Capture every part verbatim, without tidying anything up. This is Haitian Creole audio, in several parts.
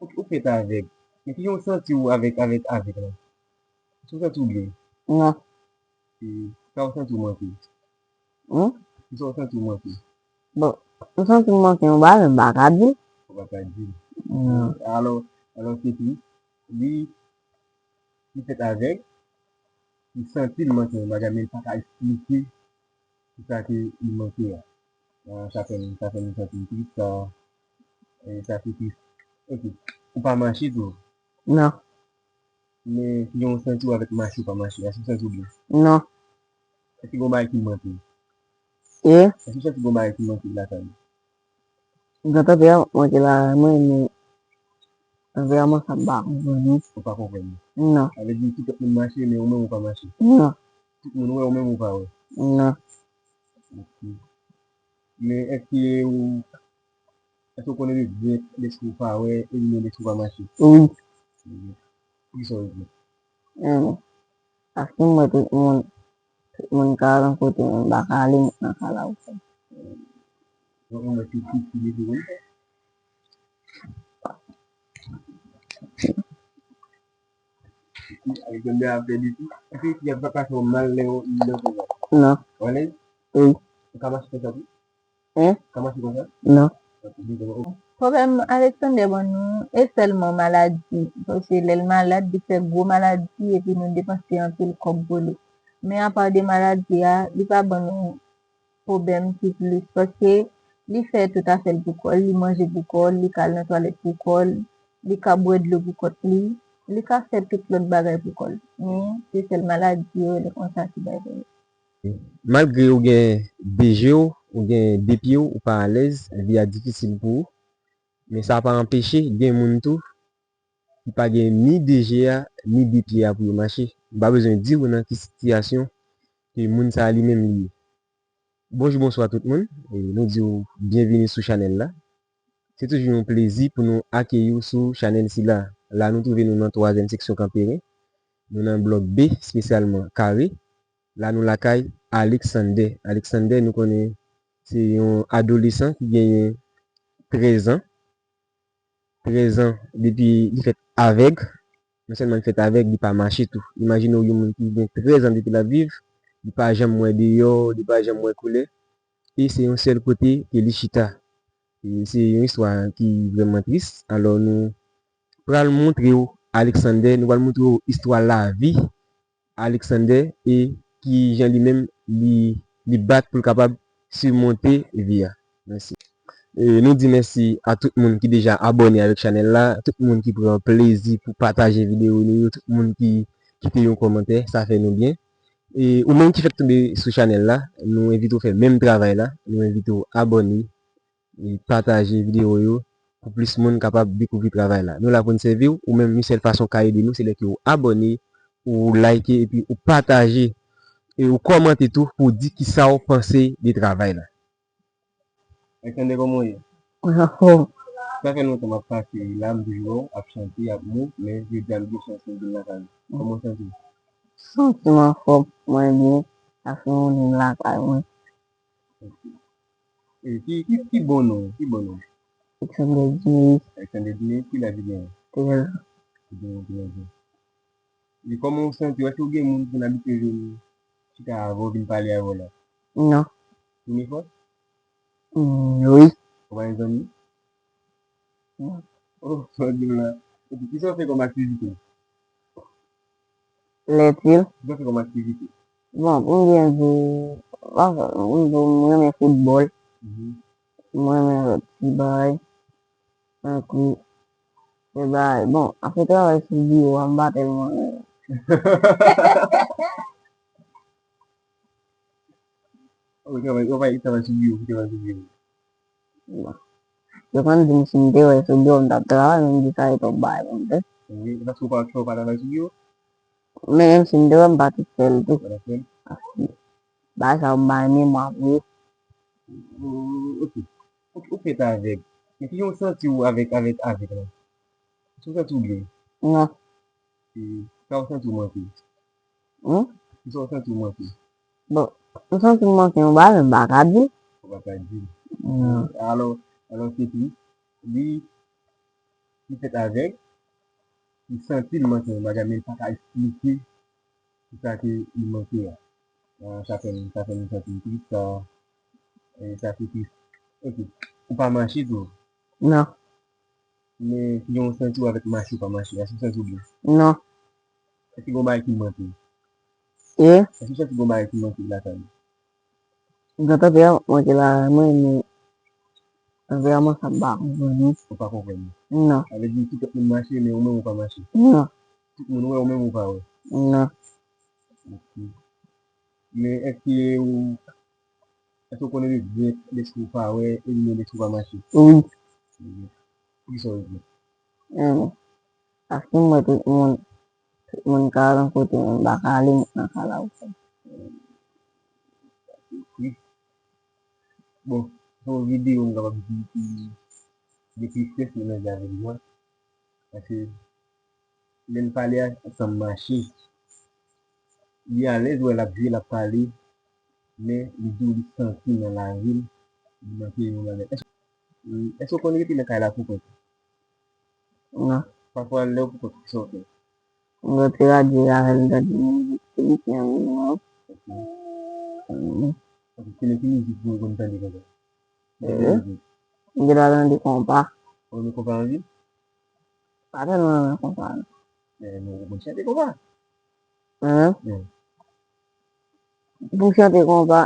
Ou, ou fèt avèg. Men kijan w santi w avèk, avèk, avèg la? Èske w santi w byen? Non. E sa w santi w manke? Hmm? Kisa w santi w manke? Bon, m santi m manke yon bagay, men m pa ka di l. Ou pa ka di l. Non. Alò, alò, se ki, li, li fèt avèg, li santi l manke yon bagay, men li pa ka eksplike kisa ke li manke a. Ah, sa fè m, sa fè m santi m tris, sa, e sa se tris. Ok. Ou pa mache tou? Non. Men, kijan w santi w avèk mache ou pa mache? Èske w santi w byen? Non. Èske gen yon bagay ki manke? E? Èske w santi gen yon bagay ki manke lakay ou? Gen tanpè manke lakay mwen, men tanpè mwen sa m pa konprann li. Ou pa konprann li? Non. Sa vle di tout lòt moun mache, men ou menm ou pa mache? Non. Tout moun wè, ou menm ou pa wè? Non. Ok. Men èske ou, èske ou konnen de byen lèske ou pa wè, e byen lèske ou pa mache? Wi. Poukisa w regrèt? Hmm. Paske m wè tout moun, tout moun ka al yon kote, men m pa ka ale, m nan kay la ou fè. Donk, ou wè se tout ki leve konn fè. Alexander ap fè li tou. Èske y ap pase w mal lè w, lè w konsa? Non. Ou alèz? Wi. Ou ka mache konsa tou? Hein? Ou ka mache konsa? Non. Pwoblèm Alexander ban nou, e sèlman maladi. Paske lè l malad, li fè gwo maladi, epi nou depanse anpil kòb pou li. Men apa de maladi a, li pa ban nou pwoblèm ki plis, paske li fè tout afè l pou kò l, li manje pou kò l, li ka al nan twalèt pou kò l, li ka bwè dlo pou kont li, li ka fè tout lòt bagay pou kò l. Men, se sèl maladi yo rele konsa ki bay pwoblèm. Malgre ou gen de je w, ou gen de pye w, ou pa alèz, vi a difisil pou ou, men sa pa anpeche gen moun tou ki pa gen ni de je a, ni de pye a pou yo mache. M pa bezwen di w nan ki sitiyasyon ke moun sa a li menm li ye. Bonjou, bonswa tout moun. E nou di w byenvini sou chanèl la. Se toujou yon plezi pou nou akeyi w sou chanèl sila. La nou twouve nou nan twazyèm seksyon Kanperen. Nou nan blòk B, espesyalman Kare. La nou lakay Alexander. Alexander, nou konnen se yon adolesan ki genyen trèz an. Trèz an depi li fèt avèg. Non sèlman li fèt avèg, li pa mache tou. Imajine w yon moun ki gen trèz an depi l ap viv, li pa janm wè deyò, li pa janm wè koulè. E se yon sèl kote ke li chita. E se yon istwa ki vrèman tris. Alò, nou pral montre w Alexander, nou pral montre w istwa lavi Alexander e kijan li menm li, li bat pou l kapab simonte vi a. Mèsi. E nou di mèsi a tout moun ki deja abòne avèk chanèl la, tout moun ki pran plezi pou pataje videyo nou yo, tout moun ki kite yon kòmantè, sa fè nou byen. E ou menm ki fèk tonbe sou chanèl la, nou envite w fè menm travay la, nou envite w abòne, e pataje videyo yo pou plis moun kapab dekouvri travay la. Nou la pou n sèvi w, ou menm yon sèl fason w ka ede nou, se lè ke w abòne, ou like epi ou pataje, e ou kòmante tou pou w di kisa w panse de travay la. Alexander, kòman w ye? Mwen anfòm. Sa fè lontan m ap pase la, m toujou wè w ap chante, ap move, men jodi a m gen chans pou m vin lakay ou. Kòman w santi w? Santi m anfòm, mwen byen, paske mwen vin lakay mwen. Ok. E ki, ki, ki bon non w? Ki bon non w? Alexander Diniz. Alexander Diniz, ki laj ou genyen? Trèz an. Ou genyen trèz an. E kòman w santi w? Èske w gen moun ki konn abitye vin chita avè w, vin pale avè w la? Non. Premye fwa? Mm, wi. Ou pa gen zanmi? Non. Oh, sa w di m la. Epi, kisa w fè kòm aktivite? Lètil. Kisa w fè kòm aktivite? Bon, pou m byen di, m renmen foutbòl. Mhm. M renmen lòt ti bagay. Tankou, se bagay, bon, afè travay sou biwo a, m pa tèlman renmen. Ou travay, ou travay, travay sou biwo, ou travay sou biwo. Bon. Yo konn di m si m te wè sou biwo, m t ap travay, men m di sa e twòp bagay pou m fè. Wi, e paske ou pa, ou pa travay sou biwo? Men menm si m te wè, m pa t fè l tou. Ou pa t fè l? Paske bagay sa yo m pa renmen, m ap ri. Ou, ok. Ou, ou fèt avèg. Men kijan w santi w avèk, avèk, avèg la? Èske w santi w byen? Non. E sa w santi w manke? Hmm? Kisa w santi w manke? Bon, m santi m manke yon bagay, men m pa ka di l. Ou pa ka di l. Non. Alò, alò, se ki, li, li fèt avèg, li santi l manke yon bagay, men li pa ka eksplike kisa ke li manke a. Ah, sa fè m, sa fè m santi m tris, sa, e, sa se tris. Ok. Ou pa mache tou? Non. Men ki jan w santi w avèk mache ou pa mache? Èske w santi w byen? Non. Èske gen yon bagay ki manke? E? Èske w santi gen yon bagay ki manke lakay ou? Gen tanpè a manke lakay mwen, men tanpè a manke sa m pa konprann li. Ou pa konprann li? Non. Sa vle di tout lòt moun mache, men ou menm ou pa mache? Non. Tout moun wè, ou menm ou pa wè? Non. Ok. Men èske ou, èske ou konn regrèt dèske ou pa wè, ebyen dèske ou pa mache? Wi. Poukisa ou regrèt? Paske m wè tout moun, tout moun ka al yon kote, mwen m pa ka ale, mwen nan kay la. Bon, se yon videyo m kapab di ki de tristès melanje avèk jwa. Paske lè l pale a, san mache. Li alèz, wè, l ap jwe, l ap pale, men li di w li santi nan lavi l, li manke yon bagay. Èske, èske w konn rete nan kay la pou kont ou? Non. Pafwa, lè w pou kont ou, kisa w fè? Mwen rantre radyo avè l, m tande mizik, se li ki anime mwen. Ok. Mhm. Ok, ki, ki mizik ou konn tande konsa? Ki mizik? M gen dwa tande konpa. Ou renmen konpa anpil? Pa tèlman renmen konpa, non. Men ou konn chante konpa? Hein? Hmm. Pou chante konpa,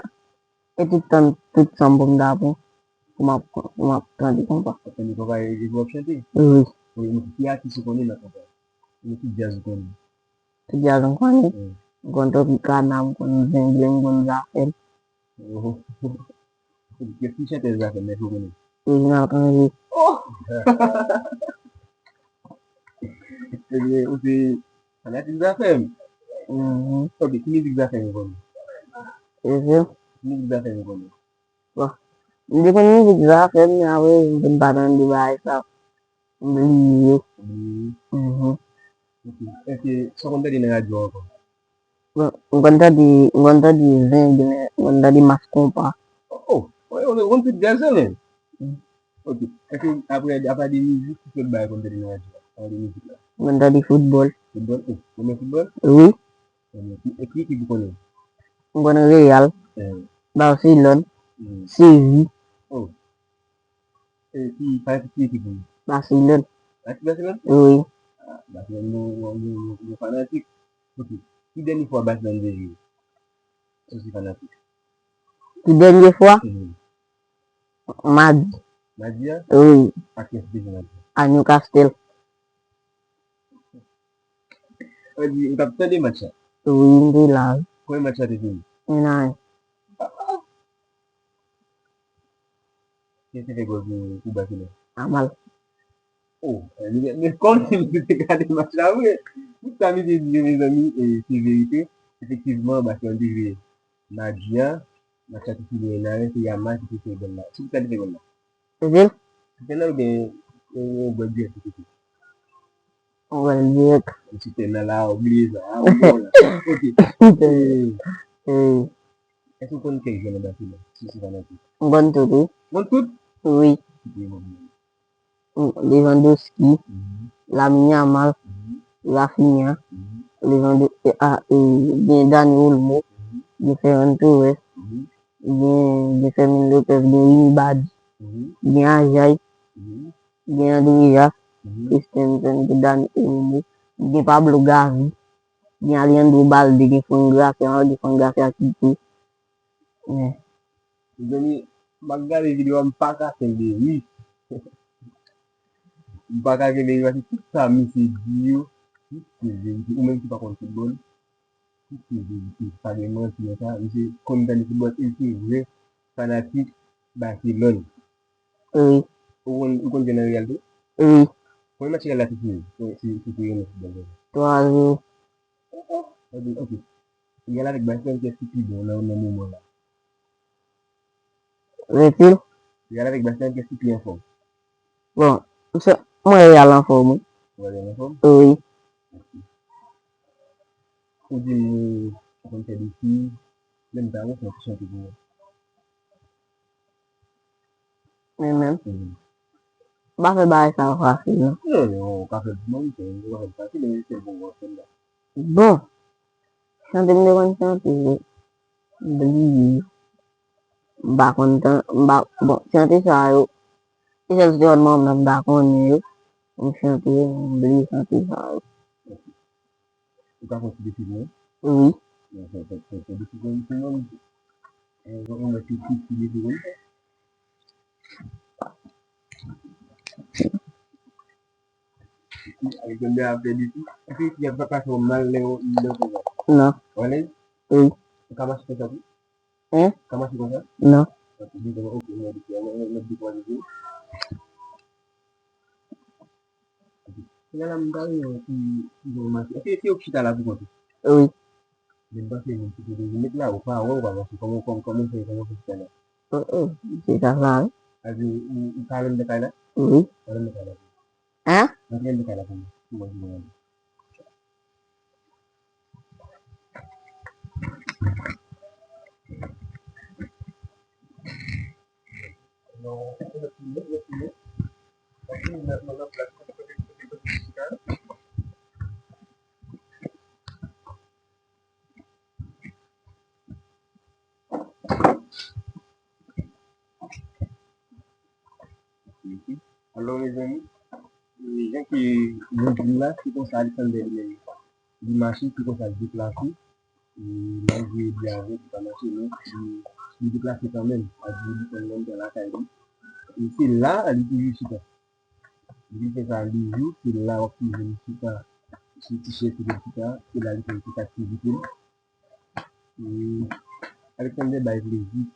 e tout tan, tout tan pou m ta pran, pou m ap, pou m ap tande konpa. W ap tande konpa e, e w ap chante? Wi. Wi, men ki atis ou konnen nan konpa? Ou ki djaz ou konnen? Ki djaz m konnen? Hmm. M konn Tropicana, m konn Zengle, m konn Zafèm. Oh. Kiyès ki chantè Zafèm, èske ou konnen? Reginald Cangé. Oh! Ebyen, ou se fanatik Zafèm? Mhm. Ok, ki mizik Zafèm ou konnen? Ki mizik Zafèm ou konnen? Bon, m te konn mizik Zafèm, men apre, m vin pa tande bagay sa. M bliye. Ou bliye? Mhm. Ok. Èske sa w konn tande nan radyo ankò? Bon, m konn tande, m konn tande Zengle, m konn tande Mas Konpa. Oh, oh, oh, ou konn tout djaz yo menm? Mm. Ok. Èske apre, apa de mizik, ki lòt bagay ou konn tande nan radyo a? Apa de mizik la. M konn tande foutbòl. Foutbòl? Oh, ou renmen foutbòl? Wi. Ou renmen ki ekip ou konnen? M konn Real, eh, Barcelone, mm, Seville. Oh. E ki, pa ki ekip ou ye? Barcelone. Fanatik Barcelone? Wi. Ah, Barcelone, nou, nou, nou, nou fanatik. Ok. Ki dènye fwa Barcelone te jwe? Ou se fanatik. Ki dènye fwa? Mhm. Madi. Madi a? Wi. A kiyès ou te jwe madi? A Newcastle. Ou di, ou t ap tande match la? Wi, m te la. Kòman match la te fini? Un à un. Kiyès ki fè gòl pou, pou Barcelone? Yamal. Oh, men, men kòm si misye te gade match la vre. Tout sa misye di yo, mezanmi, e, se verite. Efektivman, Barcelone te jwe madi a. Match la te fini un à un, se Yamal ki te fè gòl la. Se ki sa te fè gòl la? Se vre? Se penal oubyen, e, yon gòl dirèk li te fè? Yon gòl dirèk. Ou se penal la, ou bliye sa, a, ou bon la. Ok. E, e, èske ou konn kèk jwè nan Barcelone? Si se fanatik. M konn tout, wi. Konn tout? Wi. Lewandowski, mhm, Lamine Yamal, mhm, Raphinha, mhm, Lewando-, e, a, e, gen Dani Olmo, mhm, gen Ferran Torres, mhm, gen, gen Fermin Lopez, gen Rooney Badi, mhm, gen Ajay, mhm, gen Andreas, mhm, Christensen, gen Dani Olmo, gen Pablo Gavi, gen Alejandro Balde, gen Fran Garcia, malgre Fran Garcia kite. Men. Mezanmi, m ap gade videyo a, m pa ka kenbe ri. M pa ka kenbe ri, paske tout sa misye di yo, tout se verite. Ou menm ki pa konn foutbòl, tout se verite. Pa gen manti nan sa. Misye konn gade foutbòl, e se vre fanatik Barcelone. Wi. Ou konn, ou konn jwe nan Real tou? Wi. Kòman match Real la te fini? Si, si, si ou renmen foutbòl vre. Twa zewo. Ok, ok. Real avèk Barcelone, kiyès ki pi bon nan, nan moman la? Real avèk Barcelone, kiyès ki pi anfòm? Bon, m wè Real anfòm, wi. Ou wè Real anfòm? Wi. Ok. Ou di m ou konn fè defi, men m ta renmen fè yon ti chante pou mwen. Mwen menm? Mhm. M pa fè bagay sa yo fasil, non. Non, non, ou ka fè l pou mwen, ou ka fè l fasil, men se l pou mwen, se l la. Bon, chante m te konn chante, m bliye. M pa konn tan, m pa, bon, chante sa yo, se sèl ti chante manman m nan m ta konnen yo. M chante yo, m bliye chante sa yo. Ou ka fè ti defi mwen? Wi. Fè, fè, fè, fè defi mwen, defi mwen. Mwen, mwen, mwen, ti, ti, ti defi mwen. Alexander ap fè defi. Èske fi ap pase w mal lè w, lè w fè sa? Non. Wale? Wi. Ou ka mache konsa tou? Hein? Ou ka mache konsa? Non. Ok, ok, mwen defi, mwen, mwen, mwen defi, mwen defi. Kounye a la, m ta renmen wè ki, ki jan w mache. Èske se ou k chita la pou kont ou? Wi. Men m panse moun ki te depi met la, ou pa wè, ou pa mache. Kòman, kòman, kòman w fè, kòman w fè chita la? Oh, oh, se sa la, wi. Sa vle di, ou, ou ka rann nan kay la? Wi. Ou ka rann nan kay la. Hein? Ou ka rann nan kay la pou mwen. Pou mwen di mwen. Alò, mezanmi, jan ke nou di la, se konsa Alexander li menm li mache, se konsa l deplase. E malgre li avèg, li pa mache, men li, li deplase kanmenm. Sa vle di li konn nan mitan lakay li. E se la, li toujou chita. Li fè sa lejou, se la w ap toujou chita sou ti chèz kote l chita, se la li fè tout aktivite l. E Alexander bay plezi.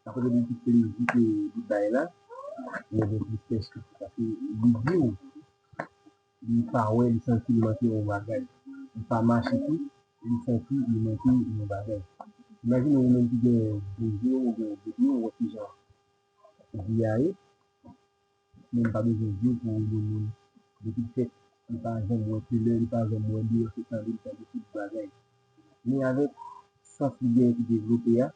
Akote de tout plezi ke li bay la, li gen tristès tou. Paske li di w, li pa wè, li santi li manke yon bagay. Li pa mache tou, li santi li manke yon bagay. Imajine ou menm ki gen de je, ou gen de je, ou wè kijan vi a ye. Men m pa bezwen di w pou w ede moun. Depi l fèt, li pa janm wè koulè, li pa janm wè deyò, se tande l tande tout bagay. Men avèk sans li genyen ki devlope a,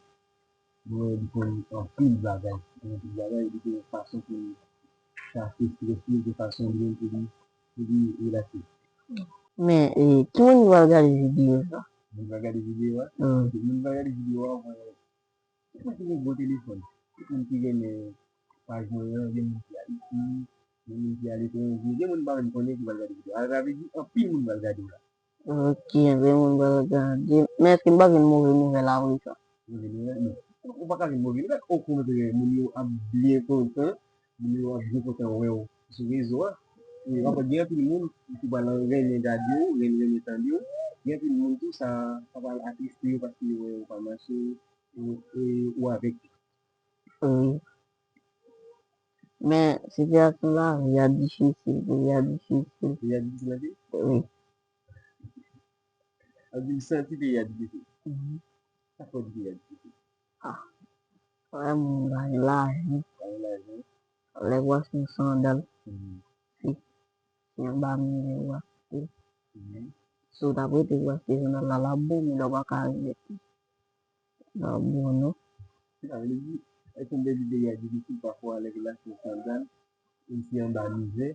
mwen wè li konn anpil bagay. Li konn anpil bagay, li gen yon fason pou li chache estrès li, gen fason li menm pou li, pou li relakse. Men, e, ki moun ki pral gade videyo sa? Moun ki pral gade videyo a? Wi. Moun ki pral gade videyo a, mwen, tout moun ki gen gwo telefòn, tout moun ki renmen paj mwen an, gen moun ki Ayiti, gen moun ki aletranje, gen moun m pa menm konnen ki pral gade videyo a. Sa vle di, anpil moun pral gade w la. Ok, anpil moun pral gade. Men èske m pa jwenn move nouvèl apre sa? Move nouvèl? Non. Ou pa ka jwenn move nouvèl. Okontrè, moun yo ap byen kontan. Moun yo ap byen kontan wè w sou rezo a. E ankò, gen anpil moun ki pral renmen gade w, renmen, renmen tande w. Gen anpil moun tou, sa, sa pral atriste yo paske yo wè w pa mache, e, e, ou avèg. Wi. Men sitiyasyon lavi a difisil, peyi a difisil. Peyi a difisil anpil? Wi. Sa vle di w santi peyi a difisil? Mhm. Sa fè w di peyi a difisil? Ah. Lè moun pa gen lajan. Pa gen lajan. Lè w achte yon sandal, mhm, se, se anba mizè w achte l. Mhm. Si w t ap rete pou w achte sandal la, l ap bon, men la w pa ka remèt li. L ap bon, non. Sa vle di, èske m te di peyi a difisil pafwa lè pou l achte yon sandal, li se anba mizè,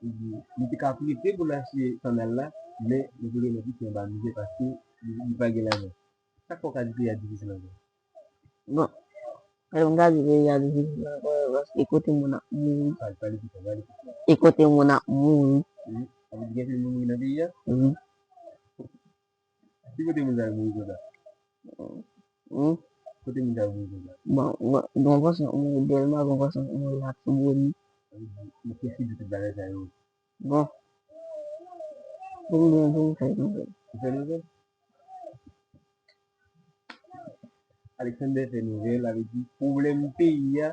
li, li te ka prete pou l achte sandal la, men li te remèt li se anba mizè paske li, li pa gen lajan. Sa k fè w ka di peyi a difisil ankò? Bon, lè m ka di peyi a difisil ankò, paske kote moun ap mouri. Pale, pale plis fò, pale plis fò. E kote moun ap mouri. Wi, sa vle di gen anpil moun mouri nan peyi a? Wi. Ki kote moun sa yo mouri konsa? Wi. Kote moun sa yo mouri konsa? Bon, bon, gen yon pòsyon k mouri Dèlma, gen yon pòsyon k mouri Latibonit. Sa vle di, nou pèside tout bagay sa yo. Bon. Pou m byen di, m fè nouvèl. Ou fè nouvèl? Alexander fè nouvèl, sa vle di pwoblèm peyi a,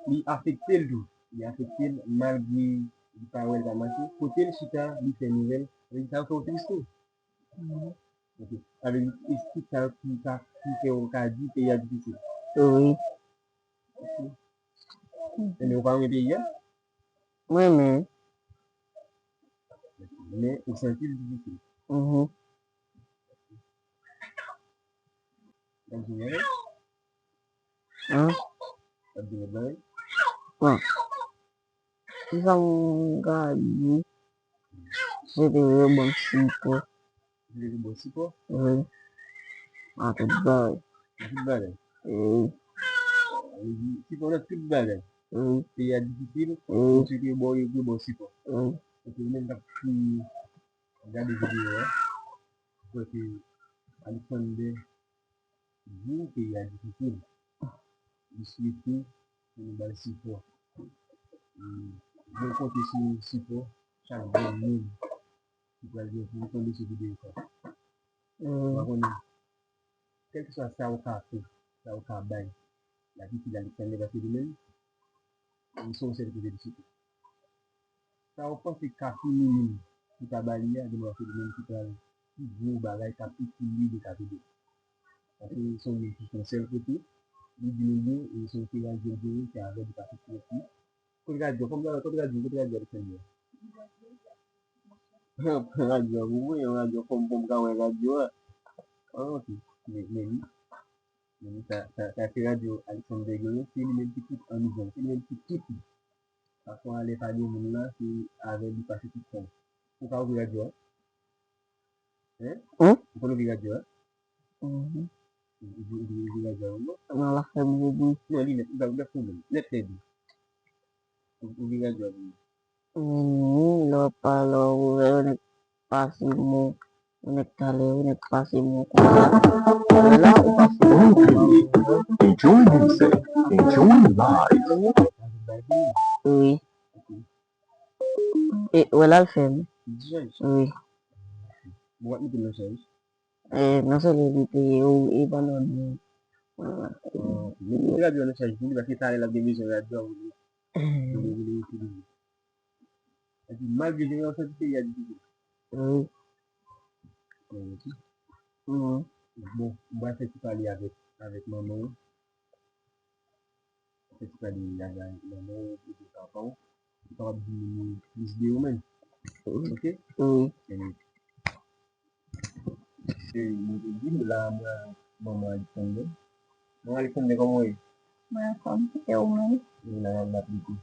li afekte l tou. Li afekte l malgre li pa wè l pa mache. Kote l chita, li fè nouvèl. Sa vle di sa yo fè w tris tou. Mhm. Ok. Sa vle di, èske sa ki ka, ki fè w ka di peyi a difisil? Wi. Ok. Ebyen, ou pa renmen peyi a? Mwen renmen. Men, ou santi l difisil? Mhm. W ap di yon bagay? An? W ap di yon bagay? Bon. Sa m gade, se te yon bon sipò. Li te bon sipò? Wi. A tout bagay. A tout bagay? Wi. Sipò nan tout bagay? Wi. Peyi a difisil? Wi. Misye te bon, yo te bon sipò? Wi. Ok, ou menm k ap gade videyo a, ou kwè ke Alexander di w peyi a difisil? Li swete pou nou ba l sipò. Mwen konte sou sipò chak grenn moun ki pral gen pou tonbe sou videyo sa. Ou pa konnen, kèlkeswa sa ou ka fè, sa ou ka bay, l ap itil Alexander paske li menm, li se yon sèl kote li soti. Sa ou panse k ka pi minim ki ka ba li a, gen dwa se li menm ki pral pi gwo bagay k ap itil li de ka ede. Paske se yon moun ki se yon sèl kote, li di nou byen, e se yon ti radyo l genyen, se avè l li pase sou epi. Kote radyo, fò m gade, kote radyo, kote radyo Alexander? Pran radyo a pou mwen, yon radyo fò m, pou m ka wè radyo a. Ah, ok. Men, men li, men li, sa, sa, sa se radyo Alexander genyen, se li menm ki tout an nouvèl, se li menm ki tout li. Pafwa, lè pa gen moun la, se avè li pase tout tan. Ou ka ouvri radyo a? Hein? Ou konn ouvri radyo a? Mhm. Ouvri, ouvri, ouvri radyo a, non? Non, l ap fè bri. Non, li nèt, li pa, li pa fè bri. Nèt, nèt, li. Ouvri radyo a pou mwen. Mini, lè w pale, ou wè, ou nèk pase mo, ou nèk talè, ou nèk pase mo konsa. Lè la, ou pase mo. Enjoy music, enjoy life. Wi. E, wè la l fèmen. Wi. Bon, w ap mete l nan chaj. E, non sèlman li te ye ou e pandan nou. Mete radyo a nan chaj pou li, paske talè l ap gen bezwen radyo a pou li. Pou li, pou li itilize. Epi, malgre jenerasyon ki peyi a difisil. Wi. Bon, m pral fè ti pale avèk, avèk manman w. Fè ti pale avèk manman w oubyen papa w. Li kapab di nou plis de yo menm. Ok? Wi. Se, mwen te di l la, mwen, manman Alexander. Manman Alexander, kòman w ye? Mwen anfòm. E ou menm? Mwen la, la plito.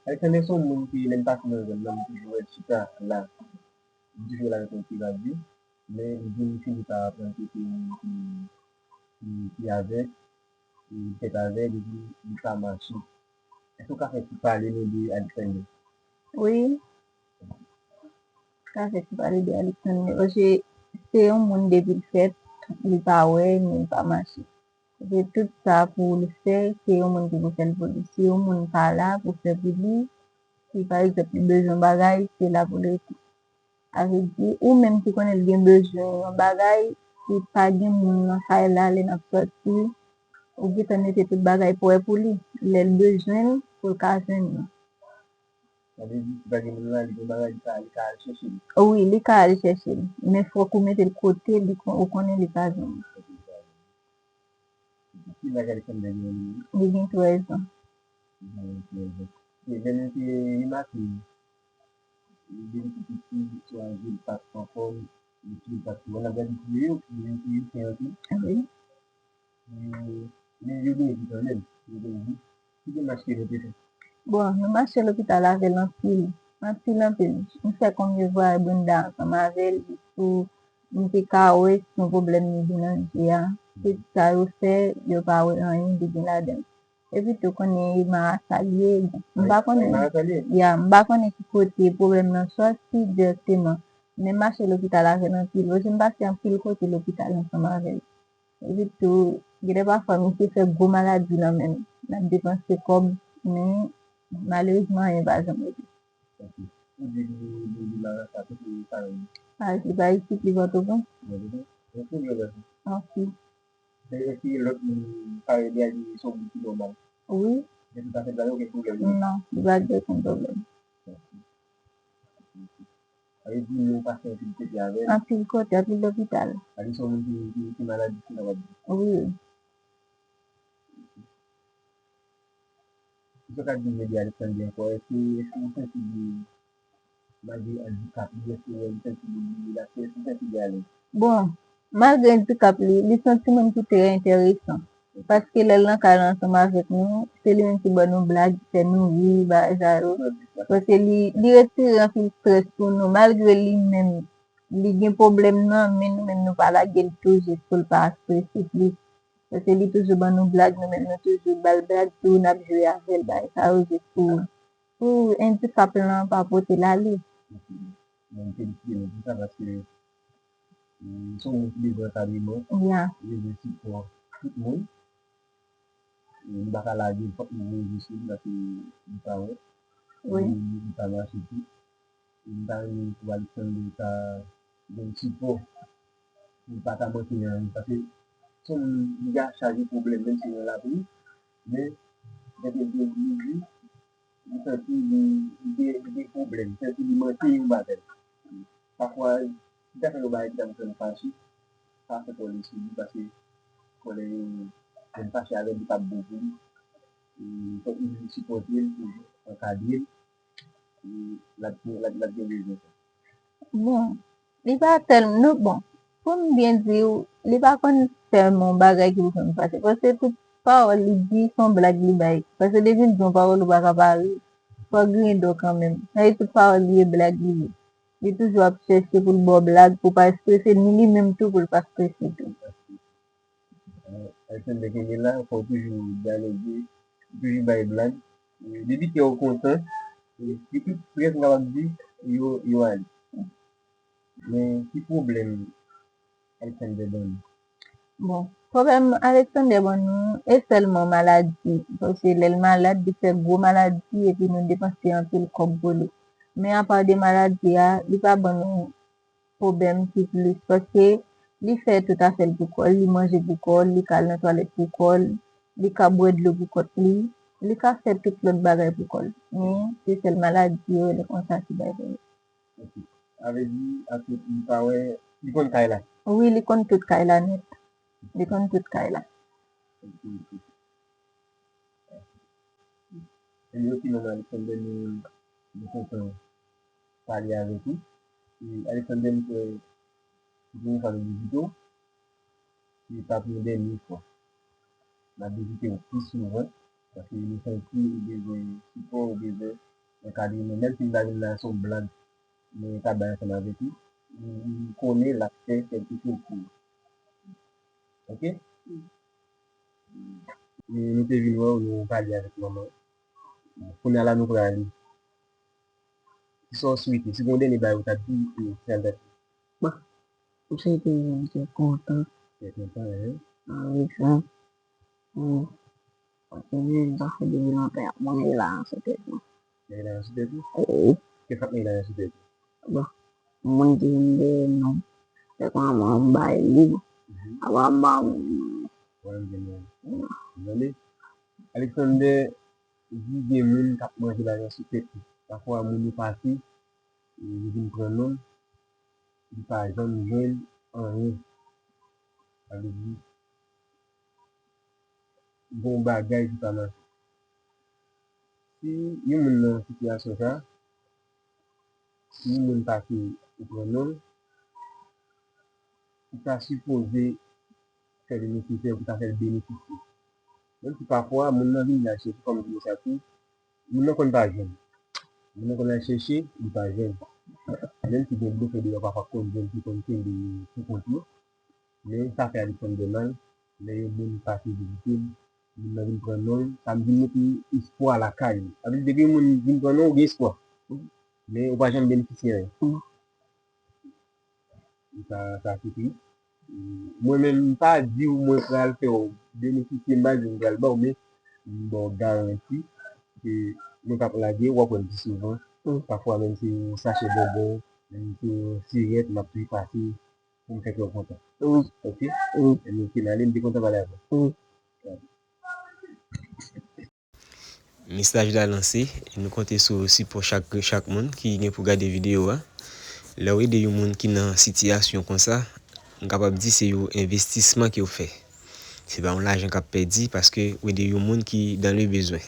Alexander se yon moun ki, lè m pase nan zòn nan, m toujou wè l chita la. M toujou wè l avèk yon ti radyo. Men li vin fini pa aprann ke se yon moun ki, ki, ki avèg, li fèt avèg, epi li pa mache. Èske w ka fè ti pale nou de Alexander? Wi. Ka fè ti pale de Alexander. Paske se yon moun depi l fèt, li pa wè, ni l pa mache. Se tout sa pou li fè, se yon moun ki pou fè l pou li. Si yon moun pa la pou fè pou li, si pa egzanp li bezwen yon bagay, se la pou l rete. Sa vle di, ou menm ki konnen l gen bezwen yon bagay, si pa gen moun nan kay la lè n ap sòti, ou gentan mete tout bagay prè pou li. Lè l bezwen l, pou l ka jwenn li. Sa vle di, si pa gen moun la, li gen bagay, li ka, li ka al chèche l. Wi, li ka al chèche l. Men fòk ou mete l kote li kon-, ou konnen li ka jwenn li. Ki laj Alexander genyen li menm? Li gen trèz an. Li gen trèz an. E lè nou te remake, depi tou piti, swa je l pa t anfòm, epi l pa t, w ap gade videyo, videyo ki fè anpil. Wi. Men, men yo gen vi kanmenm. Yo gen vi. Ki demach ke nou te fè? Bon, nou mache lopital avè l anpil. Anpil, anpil. M fè konbyen vwayaj Brenda ansanm avè l, jis pou m te ka wè si yon pwoblèm li gen nan je a. Tout sa yo fè, yo pa wè anyen de byen ladan l. Epi tou, konnen e marasa l ye. Bon, m pa konnen. Marasa l ye? Ya, m pa konnen ki kote pwoblèm nan sòti dirèkteman. Men m mache lopital avè l anpil. Paske m pase anpil kote lopital ansanm avè l. Epi tou, gen de pafwa, misye fè gwo maladi nan men l. N ap depanse kòb, men malerezman, anyen pa janm regle. Ok. Ou di li, li, li marasa kote parèy? Parèy, li pa isit, li Pòtoprens. Pòtoprens? Yon fi, yon gason? Yon fi. Men èske lòt moun parèy li a, li se yon moun ki nòmal? Wi. Depi pa fè bagay, okenn pwoblèm li? Non, li pa gen okenn pwoblèm. Ok. Sa vle di nou pase anpil kote avè l? Anpil kote, anpil lopital. Sa vle di se yon moun ki, ki, ki maladi, ki maladi? Wi. Kisa w ka di m de Alexander ankò? Èske, èske ou santi li, malgre andikap li, èske ou wè li santi li, li rilakse, èske ou santi li alèz? Bon, malgre andikap li, li se yon timoun ki trè enteresan. Paske lè l nan kay la ansanm avèk nou, se li menm ki ban nou blag, ki fè nou ri, bagay sa yo. Paske li, li retire anpil strès pou nou, malgre li menm, li gen pwoblèm nan, men nou menm nou pa lage l tou jis pou l pa strese plis. Paske li toujou ban nou blag, nou menm nou toujou ba l blag tou, n ap jwe avè l, bagay sa yo jis pou, pou andikap lan pa pote l ale. Mwen felisite nou pou sa paske se yon moun ki bezwen ankadreman, li bezwen sipò tout moun. Li pa ka lage l, fòk li voye je sou li paske li pa wè. Li pa mache tou. M ta renmen pou Alexander ta jwenn sipò pou l pa ta manke nan anyen. Paske se yon moun ki deja chaje pwoblèm, menm si nan lapli, men lè ke l gen li, li santi li, li gen, li gen pwoblèm, li santi li manke yon bagay. Pafwa, li ta fè yon bagay ki ta pou fè l fache, pa fè kòlè sou li, paske kòlè yo lè l fache avè l, li p ap bon pou li. Fòk nou sipòte l, toujou ankadre l. L ap gen bezwen sa. Bon, li pa tèlman, non, bon, pou m byen di w, li pa konn tèlman yon bagay ki pou fè m fache. Paske tout pawòl li di, se yon blag li bay. Paske depi l di yon pawòl, ou pa ka pa ri. Fò w griyen dò kanmenm. Sa vle di tout pawòl li ye blag li ye. Li toujou ap chèche pou l ba w blag, pou w pa estrese, ni li menm tou pou l pa estrese tou. Alexander kenbe la, fò w toujou dyaloge, toujou bay blag. Depi kè w kontan, li tout strès m kapab di, yo, yo ale. Men ki pwoblèm Alexander ban nou? Bon, pwoblèm Alexander ban nou, e sèlman maladi. Paske lè l malad, li fè gwo maladi, epi nou depanse anpil kòb pou li. Men apa de maladi a, li pa ban nou pwoblèm ki plis, paske li fè tout afè l pou kò l, li manje pou kò l, li ka al nan twalèt pou kò l, li ka bwè dlo pou kont li, li ka fè tout lòt bagay pou kò l. Men se sèl maladi yo rele konsa ki bay pou li. Ok. Sa vle di, akoz li pa wè, li konn kay la? Wi, li konn tout kay la nèt. Li konn tout kay la. Ok, ok. Ebyen, ok, manman Alexander, nou, nou kontan pale avèk ou. E Alexander, m kwè se premye fwa nou vizite w. Se pa pou yon dènye fwa. N ap vizite w pi souvan, paske nou santi ou bezwen sipò, ou bezwen ankadreman. Menm si m ta vin la, se yon blag mwen ta bay ansanm avèk ou. M konnen l ap fè kèlke soz pou ou. Ok? Nou, nou te vin wè w, nou pale avèk manman. Kounye a la, nou prale. Kisa w swete? Si gen yon dènye bagay ou t ap di, e, sa l t ap di. Bon, m swete yon trè kontan. Trè kontan, hein? Anvi sa. Wi. Paske m vin pase depi lontan y ap manje lajan sou tèt mwen. Manje lajan sou tèt ou? Wi. Kisa k ap manje lajan sou tèt ou? Bon, moun ki vin dèyè nou, se kòman m bay li, apa m ba moun nan. Ou pa menm gen moun. Tande, Alexander di gen moun k ap manje lajan sou tèt li. Pafwa moun yo pase, yo vin pran non l, li pa janm jwenn anyen. Sa vle di, gen yon bagay ki pa mache. Si yon moun nan sitiyasyon sa, si yon moun pase ou pran non l, ou ta sipoze fè li nesesè pou ta fè l benefisye. Menm si pafwa moun nan vin la chèche kòm di nou sa tou, moun nan konn pa jwenn. Moun nan konn al chèche, li pa jwenn. Menm si gen blofè deyò pafwa k konn jwenn ki konn kenbe pou kont yo, men sa fè Alexander mal, lè yon moun pase vizite l, moun nan vin pran non l, sa vin mete espwa lakay ou. Sa vle di depi yon moun vin pran non w, ou gen espwa. Men ou pa janm benefisye anyen. Sa, sa se tris. Mwen menm, m pa di w mwen pral fè w benefisye, m pa di w m pral ba w, men m ba w garanti ke mwen p ap lage w, w ap wè m pi souvan. Pafwa menm se yon sachè bonbon, menm se yon sirèt, m ap toujou pase pou m fè kè w kontan. Wi. Ok? Wi. Ebyen, ok, n ale, m te kontan pale avè w. Wi. Mesaj la lanse, e nou konte sou sipò chak, chak moun ki gen pou gade videyo a. Lè w ede yon moun ki nan sitiyasyon konsa, m kapab di se yon envestisman ke w fè. Se pa yon lajan k ap pèdi paske w ede yon moun ki dans le besoin.